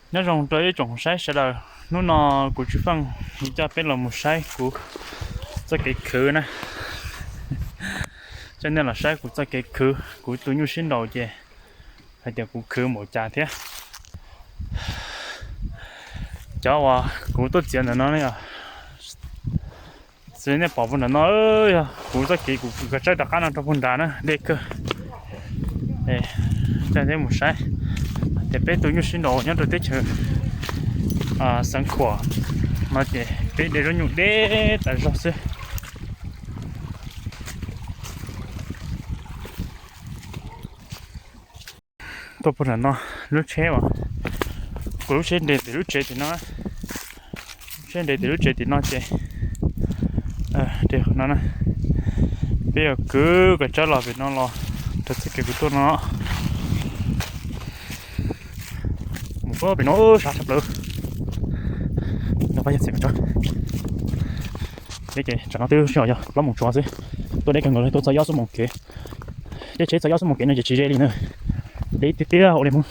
Nyob zoo rau ib tsoom saib sawv daws, hnub no kuv Tswv Feej yuav coj peb los mus saib kuv txoj kev khwv na. Coj nej los saib kuv txoj kev khwv, kuv tus nyuj sib nraus ces hais tias kuv khwv npaum cas thiab. Cov uas kuv tuaj txiav ntawm no yog, xws nej pom puag nram no yog kuv txoj kev kuv kov tsawb rov qab no rau puag nrad na, deb kawg. Coj nej mus saib tias peb tus nyuj sib nraus nyob rau teb chaws Xeev Khuam no ces peb de zaub nyuj deb tas zog xwb. Tuaj puag nram no, lub tsheb uas, kuv lub tsheb nres tim lub tsev tim no, lub tsheb nres tim lub tsev tim no ces nres qhov no na. Peb yuav kwv kov tsawb los pem no los rau txoj kev kuv tuaj no. Mus puag pem no sab tshaj plaws. Peb ces tsam no twb sij hawm yog plaub moos tsaus xwb, tuaj deb kawg nkaus li, tuaj txog ob xuab moos kev. Tej tsheb txog ob xuab moos kev no ces tsis ze li na. Deb tiag tiag ua li Hmoob,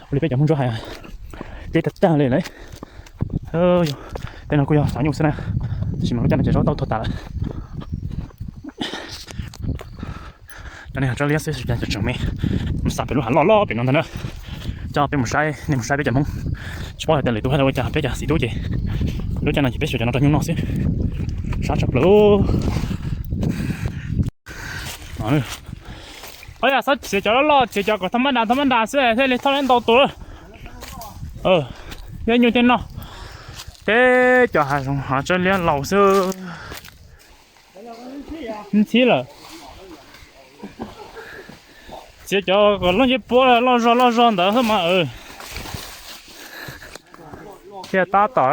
ua li peb cov Hmoob Ntsuab hais, deb tag tag li lawm. Tej no kuj yog xav nyuj xwb na, tab sis mas lub caij no ces zaub tau tuag tas lawm. Cov nej ho tsob liab xwb, cov tseem me, mus xav pem lub hav loj loj pem no ntag na. Coj peb mus saib, nej mus saib peb cov Hmoob, tsis paub hais tias lwm tus hais tias ua cas peb cov xib tub ces lub caij no ces peb xyuas cov no rau nyuj noj xwb. Sab tshaj plaws. Qhov yog xob txiav cov loj loj, txiav cov kom thaj mab das thaj mab das xwb thiaj li thauj tau tus. Thiab nyuj thiaj noj. Teb cov hav zoov hav tsob liab laus xwb. Ntxhib lawm. Txiav cov kom loj ncej puab loj zog loj zog ntawd xwb mas. Thiaj tab tom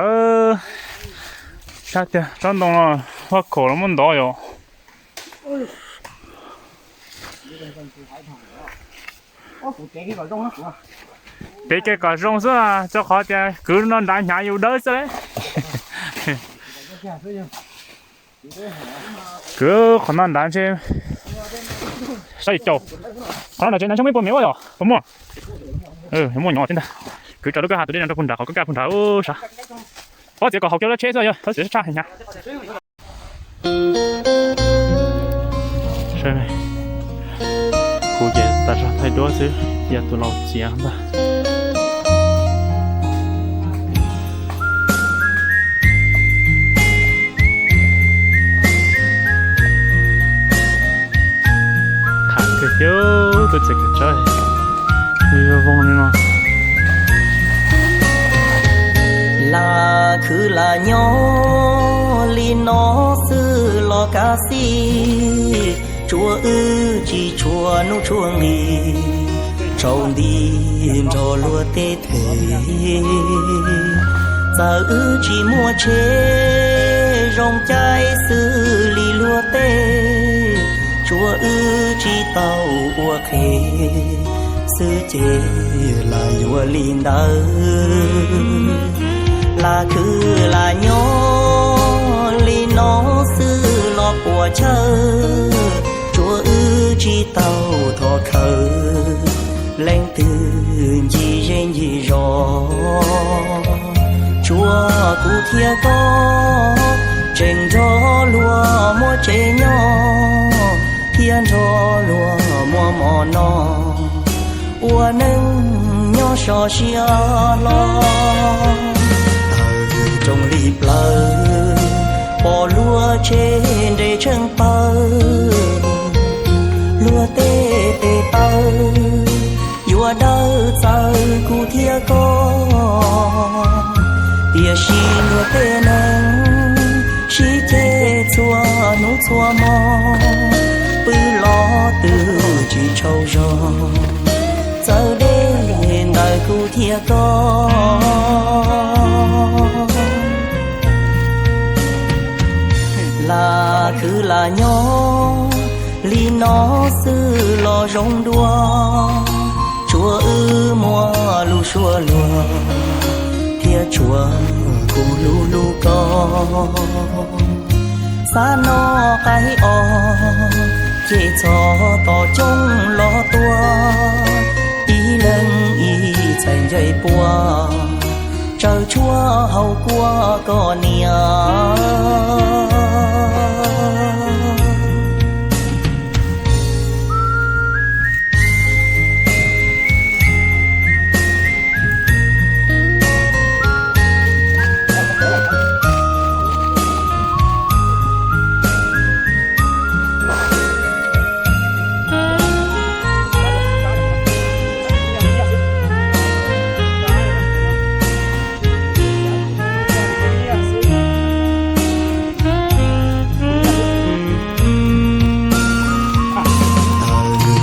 sab tiag tsob ntoo no, vaj khaum los muab ntov yom. Kev kev kom zoo xwb, rau qhov tias kwv no nrad hnyav yus dawb xwb lauj. Kwv qhov no nrad ntshe saib caum. Qhov no nrad tsev nrad ntshe muaj ib puas mev ua yom, puas muaj? Muaj nyob thiab ntag. Kwv raws lub kwj ha tus dej no rau puag nrad qhov kwj kaj puag nrad ub sab. Pov txiav kom haum kiag lub tsheb xwb yog, txhob txiav tshaj heev hnyav. Kuv ces tas zog thaij duab xwb, yog tus laus txiav ntag. Tham kawg thiab, tuaj txiav kawm tsawb, zoo li no. Lam khwv lam nyob li no xwb los kav xij, tsuav wb tsis tshua hnub tshua nqis, tsaus nti nrog luag tej them. Txawm wb tsis muaj tsheb zoo caij xws li luag tej, tsuav wb tsis tau ua qhev xwb ces lam yuav li ntawd. Lam khwv lam nyob li no xwb los puas chawj, tsuav wb tsis tau thov khawv leej twg ncig zej ncig zos. Tsuav kuv thiab koj tseem nrog luag muaj tsev nyob, thiab nrog luag muaj mov noj, ua neej nyob so siab hlo. Taws rooj li plaws, pom luag tsheb nres tsheej pawg, luag tej tes taw yuav dawb txawv kuv thiab koj. Tiam sis luag tej neeg sib ceg txhua hnub txhua hmo, pw los twb tsis tsaug zog, txawv deb ntawm kuv thiab koj. Lam khwv lam nyob li no xwb los zoo dua, tsuav wb muaj lus suab luag, thiab tsuav kuv hlub hlub koj. Xav noj qaib os, ces txhob tos coob los tua, ib leeg ib txhais ncaig pua, Tsaws tshuaj haus kua koj niam.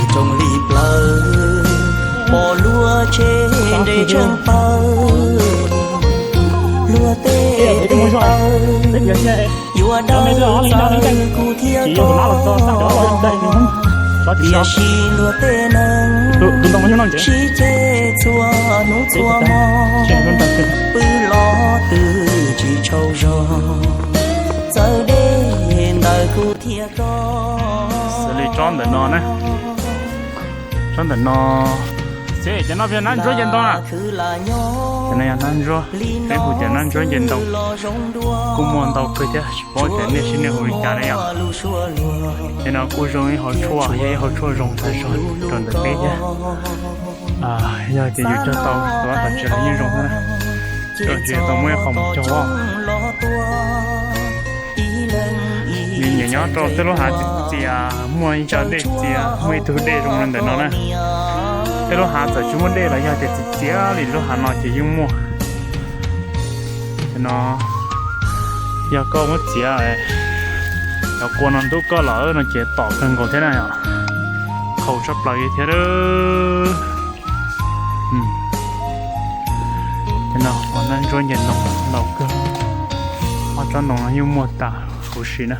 Ntawm rooj li plawv, pom luag tsheb nres tsheej pawg, luag tej tes taw yuav dawb txawv kuv thiab koj. Tiam sis luag tej neeg sib ceg txhua hnub txhua hmo, pw los twb tsis tsaug zog, txawv deb ntawm kuv thiab koj. Xws li tsob ntawm no na, tsob ntawm no, xyov cov no yog nab ntsuab nce ntoo na. Cov no yog nab ntsuab, peb hu tias nab ntsuab nce ntoo. Kuj muaj ntau kawg thiab, tsis paub tias nej sib niaj hu li cas ne yom. Cov no kuj zoo ib hauv tshuaj, yog ib hauv tshuaj zoo tag zog rau ntawm peb thiab. Yog tias yus cog tau tus tab tom tsev los yeej zoo thiab na. Coj ntsis tau muaj ib qho mus cog. Nws nyiam nyob rau tej lub hav txias txias, muaj ib co dej txias, muaj ib tug dej zoo li ntawm no na. Tej lub hav txawm tsis muaj dej los yog tias txias txias li lub hav no ces yeej muaj. Cov no yog koj muab txiav, cov kua no ntub koj lawm no ces tom kawg nkaus thiab na yom. Qhau tshaj plaws li thiab. Cov no ua nab ntsuab nce ntoo ntau kawg. Ob tsob ntoo no yeej muaj tas huv si na.